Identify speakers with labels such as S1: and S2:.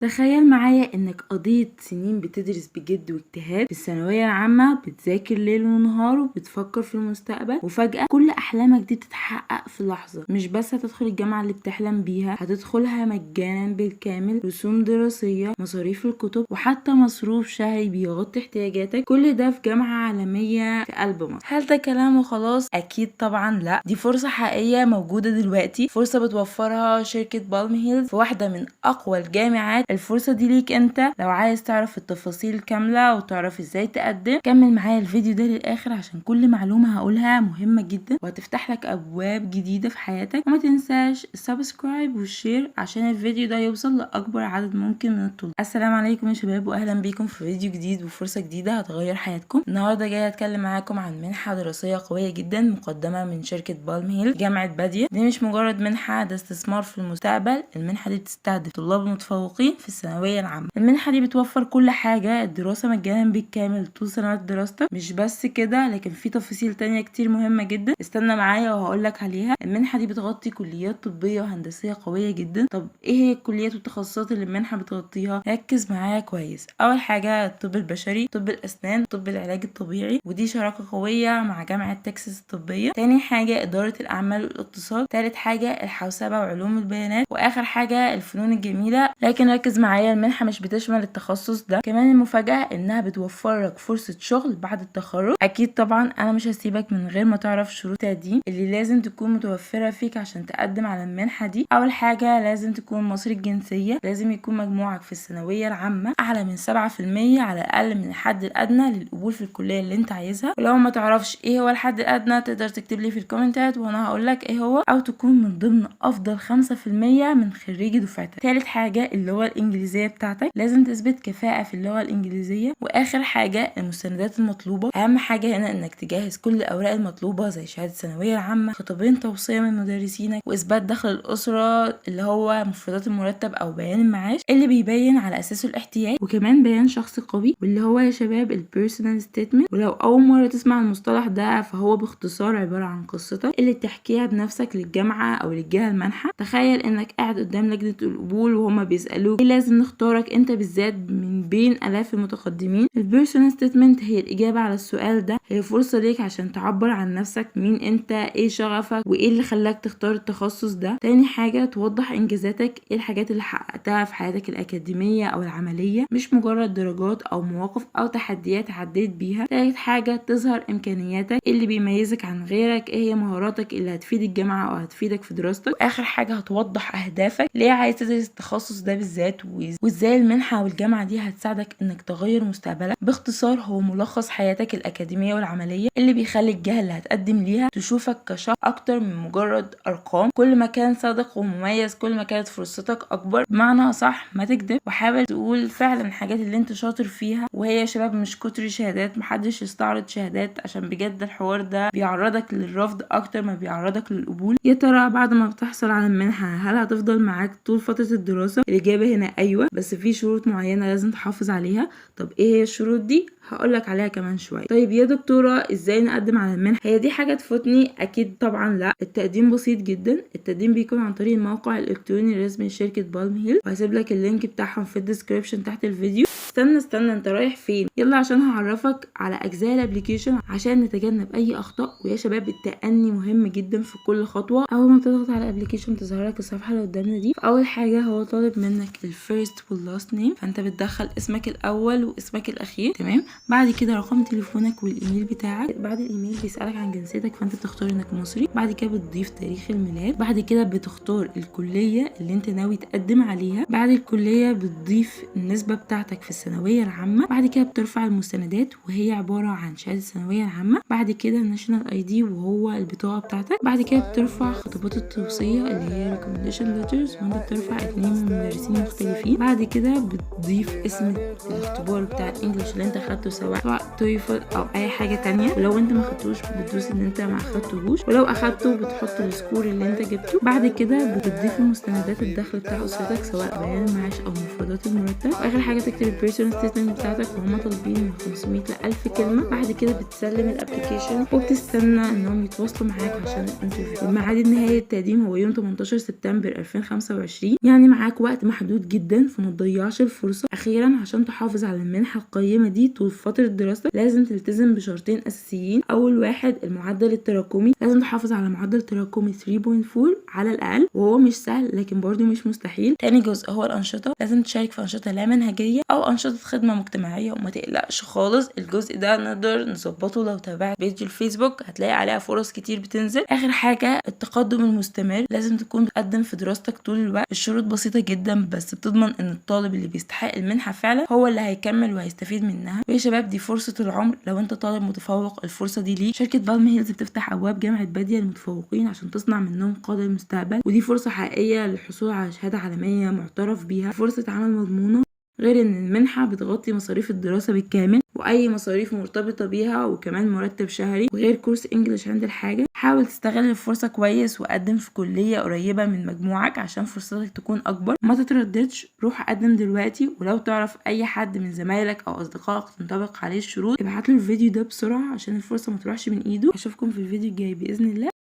S1: تخيل معايا انك قضيت سنين بتدرس بجد واجتهاد في الثانوية العامة، بتذاكر ليل ونهار وبتفكر في المستقبل، وفجأة كل احلامك دي بتتحقق في لحظة. مش بس هتدخل الجامعة اللي بتحلم بيها، هتدخلها مجانا بالكامل، رسوم دراسية، مصاريف الكتب، وحتى مصروف شهري بيغطي احتياجاتك. كل ده في جامعة عالمية في قلب مصر. هل ده كلام وخلاص؟ اكيد طبعا لا، دي فرصة حقيقية موجودة دلوقتي، فرصة بتوفرها شركة بالم هيلز في واحدة من اقوى الجامعات. الفرصة دي ليك انت لو عايز تعرف التفاصيل كاملة وتعرف ازاي تقدم. كمل معايا الفيديو ده للاخر عشان كل معلومة هقولها مهمة جدا وهتفتح لك ابواب جديدة في حياتك. وما تنساش ال subscribe وال share عشان الفيديو ده يوصل لاكبر عدد ممكن من الطلاب. السلام عليكم يا شباب، واهلا بيكم في فيديو جديد وفرصة جديدة هتغير حياتكم. النهارده جاية اتكلم معاكم عن منحة دراسية قوية جدا مقدمة من شركة بالم هيل جامعة بادية. دي مش مجرد منحة، ده استثمار في المستقبل. المنحة دي بتستهدف طلاب المتفوقين في الثانوية العامة. المنحة دي بتوفر كل حاجة، الدراسة مجانا بالكامل طول سنوات دراستك. مش بس كده، لكن في تفاصيل تانية كتير مهمة جدا، استنى معايا وهقولك عليها. المنحة دي بتغطي كليات طبية وهندسية قوية جدا. طب ايه هي الكليات والتخصصات اللي المنحة بتغطيها؟ ركز معايا كويس. اول حاجة الطب البشري، طب الاسنان، طب العلاج الطبيعي، ودي شراكة قوية مع جامعة تكساس الطبية. تاني حاجة إدارة الأعمال والاقتصاد. تالت حاجة الحوسبة وعلوم البيانات، وآخر حاجة الفنون الجميلة. لكن ركز معايا، المنحة مش بتشمل التخصص ده. كمان المفاجأة إنها بتوفر لك فرصة شغل بعد التخرج. أكيد طبعا أنا مش هسيبك من غير ما تعرف شروط التقديم اللي لازم تكون متوفرة فيك عشان تقدم على المنحة دي. أول حاجة لازم تكون مصري الجنسية، لازم يكون مجموعك في الثانوية العامة أعلى من 7% على الأقل من الحد الأدنى للقبول في الكلية اللي أنت عايزها. ولو ما تعرفش ايه هو الحد الأدنى تقدر تكتب لي في الكومنتات وانا هقول لك ايه هو، او تكون من ضمن افضل 5% من خريجي دفعتك. ثالث حاجة اللغة الإنجليزية بتاعتك، لازم تثبت كفاءة في اللغة الإنجليزية. واخر حاجة المستندات المطلوبة. اهم حاجة هنا انك تجهز كل الأوراق المطلوبة زي شهادة الثانوية العامة، خطابين توصية من مدرسينك، وإثبات دخل الأسرة اللي هو مفردات المرتب أو بيان المعاش اللي بيبين على أساسه الاحتياج، وكمان بيان شخصي قوي واللي هو يا شباب ال personal statement. ولو أول مرة تسمع المصطلح ده فهو باختصار عبارة عن قصتك اللي بتحكيها بنفسك للجامعة أو للجهة المانحة. تخيل إنك قاعد قدام لجنة القبول وهما بيسألوك ليه لازم نختارك أنت بالذات من بين آلاف المتقدمين. ال personal statement هي الإجابة على السؤال ده، هي فرصة ليك عشان تعبر عن نفسك، مين أنت، إيه شغفك، وإيه اللي خلاك تختار التخصص ده. تاني حاجة توضح إنجازاتك، إيه الحاجات اللي حققتها في حياتك الأكاديمية أو العملية، مش مجرد درجات أو مواقف أو تحديات عديت بيها. تالت حاجة تظهر إمكانياتك، إيه اللي بيميزك عن غيرك، إيه هي مهاراتك اللي هتفيد الجامعة أو هتفيدك في دراستك. وآخر حاجة هتوضح أهدافك، ليه عايز تدرس التخصص ده بالذات، وإزاي المنحة والجامعة دي هتساعدك إنك تغير مستقبلك. باختصار هو ملخص حياتك الأكاديمية والعملية اللي بيخلي الجهة اللي هتقدم ليها تشوفك كشخص أكتر من مجرد أرقام. كل ما كان صادق ومميز كل ما كانت فرصتك أكبر. بمعنى صح ما تكذب وحاول تقول فعلا الحاجات اللي انت شاطر فيها. وهي يا شباب مش كتر شهادات، محدش يستعرض شهادات عشان بجد الحوار ده بيعرضك للرفض اكتر ما بيعرضك للقبول. يا ترى بعد ما بتحصل على المنحة هل هتفضل معاك طول فترة الدراسة؟ الإجابة هنا أيوة، بس في شروط معينة لازم تحافظ عليها. طب ايه هي الشروط دي؟ هقولك عليها كمان شوية. طيب يا دكتورة ازاي نقدم على المنحة؟ هي دي حاجة تفوتني؟ اكيد طبعا لا. التقديم بسيط جدا، التقديم بيكون عن طريق الموقع الالكتروني الرسمي لشركة بالم هيل، وهسيب لك ال link بتاعهم في ال description تحت الفيديو. استنى استنى، انت رايح فين؟ يلا عشان هعرفك على اجزاء ال application عشان نتجنب اي اخطاء. ويا شباب التأني مهم جدا في كل خطوة. اول ما تضغط على ال application تظهر لك الصفحة اللي قدامنا دي. اول حاجة هو طالب منك ال first وال last name، فانت بتدخل اسمك الاول واسمك الاخير، تمام. بعد كده رقم تليفونك والايميل بتاعك. بعد الايميل بيسالك عن جنسيتك، فانت بتختار انك مصري. بعد كده بتضيف تاريخ الميلاد. بعد كده بتختار الكلية اللي انت ناوي تقدم عليها. بعد الكلية بتضيف النسبة بتاعتك في الثانوية العامة. بعد كده بترفع المستندات وهي عبارة عن شهادة الثانوية العامة. بعد كده ال national ID وهو البطاقة بتاعتك. بعد كده بترفع خطابات التوصية اللي هي recommendation letters، وانت بترفع 2 من مدرسين مختلفين. بعد كده بتضيف اسم الاختبار بتاع ال English اللي انت اخدته سواء TOEFL او اي حاجة تانية، ولو انت ما خدتوش بتدوس ان انت ما اخدتهوش، ولو اخدته بتحط ال score اللي انت جبته. بعد كده بتضيف مستندات الدخل بتاع اسرتك سواء بيان المعاش او مفردات المرتب. واخر حاجة تكتب ال personal statement بتاعتك، وهما طالبين من 500 ل 1000 كلمه. بعد كده بتسلم ال application وبتستنى انهم يتواصلوا معاك عشان ال interview. الميعاد النهائي للتقديم هو يوم 18 سبتمبر 2025، يعني معاك وقت محدود جدا، فما تضيعش الفرصه. اخيرا، عشان تحافظ على المنحة القيمة دي طول فترة دراستك لازم تلتزم بشرطين اساسيين. اول واحد المعدل التراكمي، لازم تحافظ على معدل تراكمي 3.4 على الاقل، وهو مش سهل لكن برضو مش مستحيل. تاني جزء هو الانشطه، لازم تشارك في انشطة لا منهجيه او انشطة خدمة مجتمعيه، وما تقلقش خالص، الجزء ده نقدر نظبطه. لو تابعت page الفيسبوك هتلاقي عليها فرص كتير بتنزل. اخر حاجة التقدم المستمر، لازم تكون بتقدم في دراستك طول الوقت. الشروط بسيطة جدا بس بتضمن ان الطالب اللي بيستحق المنحة فعلا هو اللي هيكمل وهيستفيد منها. ويا شباب، دي فرصة العمر، لو انت طالب متفوق الفرصة دي ليك. شركة بالم هيلز بتفتح ابواب جامعه باديه للمتفوقين عشان تصنع منهم قاده المستقبل، ودي فرصة حقيقية للحصول على شهادة عالمية معترف بيها، فرصة عمل مضمونه، غير ان المنحة بتغطي مصاريف الدراسة بالكامل واي مصاريف مرتبطة بيها، وكمان مرتب شهري، وغير كورس English عند الحاجة. حاول تستغل الفرصة كويس وقدم في كلية قريبة من مجموعك عشان فرصتك تكون اكبر. ما تترددش، روح قدم دلوقتي. ولو تعرف اي حد من زمايلك او اصدقائك تنطبق عليه الشروط ابعت له الفيديو ده بسرعة عشان الفرصة ما تروحش من ايده. اشوفكم في الفيديو الجاي باذن الله.